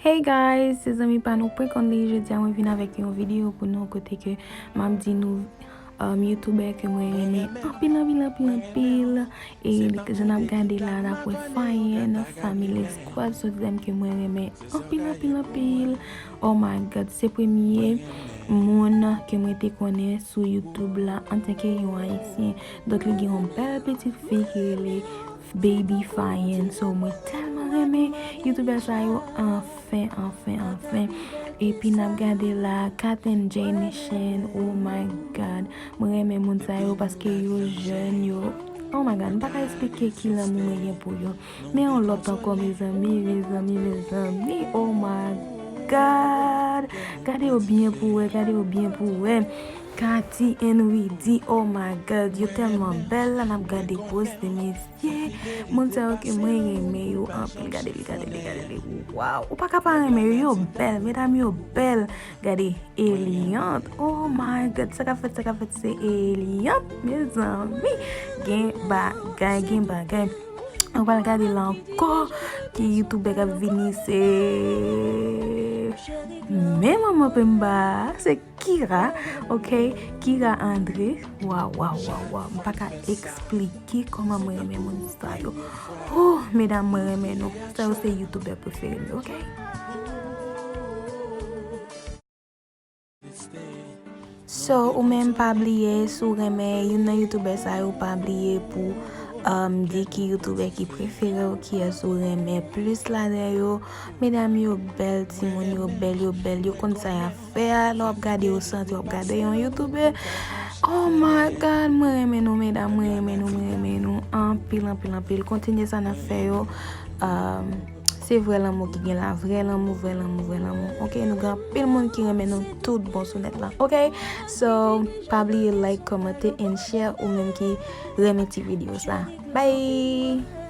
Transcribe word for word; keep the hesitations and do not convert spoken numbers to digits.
Hey guys, se zanmi pa nou Prekon li. Jodi a mwen vin avèk yon videyo pou nou kote ke m ap di nou um, youtubè ke mwen renmen anpil anpil anpil anpil e jan n ap gade la n ap wè Fayen Family Squad se yon ke mwen renmen anpil anpil anpil. Oh my god, se premye moun ke mwen te konnen sou YouTube la antanke yon ayisyen. Donk li gen yon bèl pitit fi ki rele Baby Fayen. So mwen tèlman renmen youtubè sa yo. Anfen, anfen, anfen. Epi n ap gade la, Kat and J Nation. Oh my god, mwen renmen moun sa yo paske yo jèn, yo, oh my god, m pa ka eksplike ki lanmou mwen gen pou yo. Men yon lòt ankò, mezanmi, mezanmi, mezanmi. Oh my god, gade yo byen pou wè, gade yo byen pou wè. Katy and Widy, oh my god, yo tèlman bèl la, n ap gade pòz de mesye. Moun sa yo ke mwen renmen yo anpil. Gade li, gade li, gade li. Waw, ou pa ka pa renmen yo, yo bèl, medam yo bèl. Gade Eliante, oh my god, sa k ap fèt, sa k ap fèt, se Eliante, mezanmi. Gen bagay, gen bagay. Ou pral gade la ankò, ki youtubè k ap vini, se men manman Pemba, se Kira, ok? Kira André. Waw, waw, waw, waw. M pa ka eksplike kòman mwen renmen moun sa yo. Oh, medam, mwen renmen nou. Sa yo se youtubè prefere m yo, ok? So, ou menm pa bliye, si w renmen youn nan youtubè sa yo, pa bliye pou um, di ki youtubè ki prefere w, kiyès ou renmen plis ladan yo. Medam yo bèl, timoun yo bèl, yo bèl, yo konn sa y ap fè a. Lè w ap gade, ou santi w ap gade yon youtubè. Oh my god, mwen renmen nou, medam, mwen renmen nou, mwen renmen nou anpil, anpil, anpil. Kontinye sa n ap fè yo. Um, se vrè lanmou ki gen la, vrè lanmou, vrè lanmou, vrè lanmou. Ok, nou gen anpil moun ki renmen nou tout bon sou nèt la. Ok, so, pa bliye like, kòmante and share ou menm ki renmen ti videyo sa. Bye!